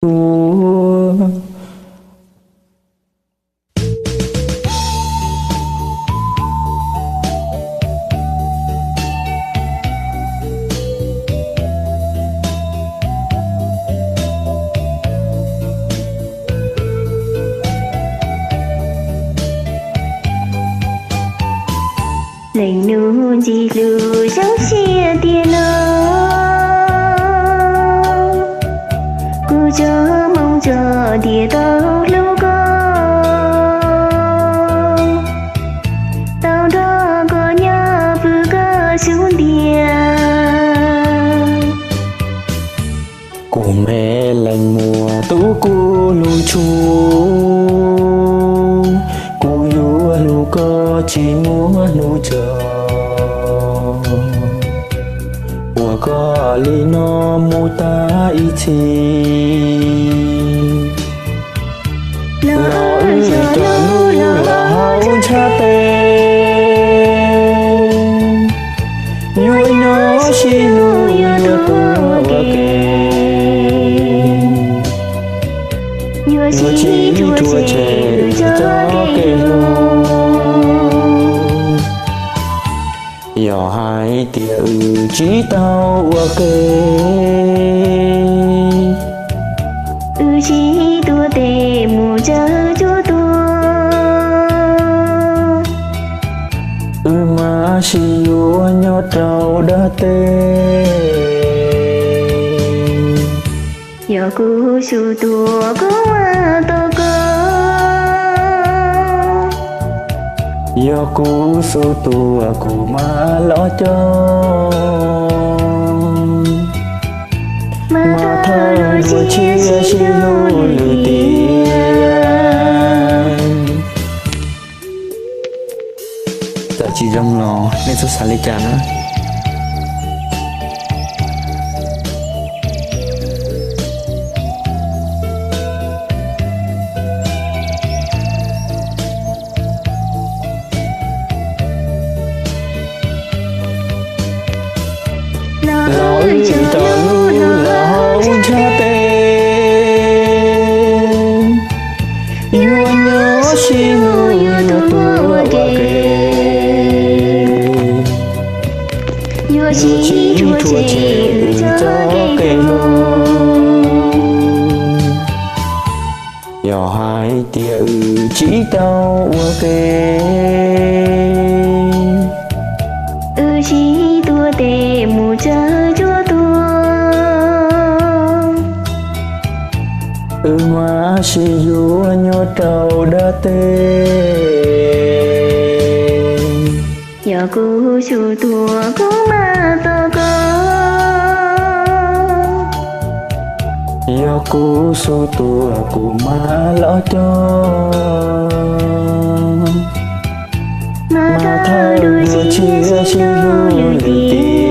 kuv. Leej nus ntxim hlub zoo siab tiag los, kuv tso hmoov tso ntiag tau hlub koj, tau nrog koj nyob pw koj xub ntiag. Kuv me leej muam tub kuv lub ntsuj, kuv yuav hlub koj tsis muaj hnub tso. Ua koj li no mus tag ib txhis, los wb cov hlub los hauv ntshav tes, yuav nyob sib hlub yuav tuav ua ke, yuav tsis ruaj tshem wb txoj kev hlub. Yog hais tias wb tsis tau ua ke, wb sib tuav tes mus tsawg cuaj tuag, wb mam sib yuav nyob rau dab teb. Yog kuv xub tuag kuv mam tos koj, yog kuv xub tuag kuv mam los coj, mas thawj dua tshiab sib hlub lwm tiam. Txawm tsis zoo los nej txhob xav li cas na. Los wb cov hlub los hauv ntshav tes, yuav nyob sib hlub yuav tuav ua ke, yuav tsis ruaj tshem wb txoj kev hlub. Yog hais tias wb tsis tau ua ke, wb sib tuav tes mus tsawg cuaj tuag, wb mam sib yuav nyob rau dab teb. Yog kuv xub tuag kuv mam tos koj, yog kuv xub tuag kuv mam los coj, mas thawj dua tshiab sib hlub lwm tiam.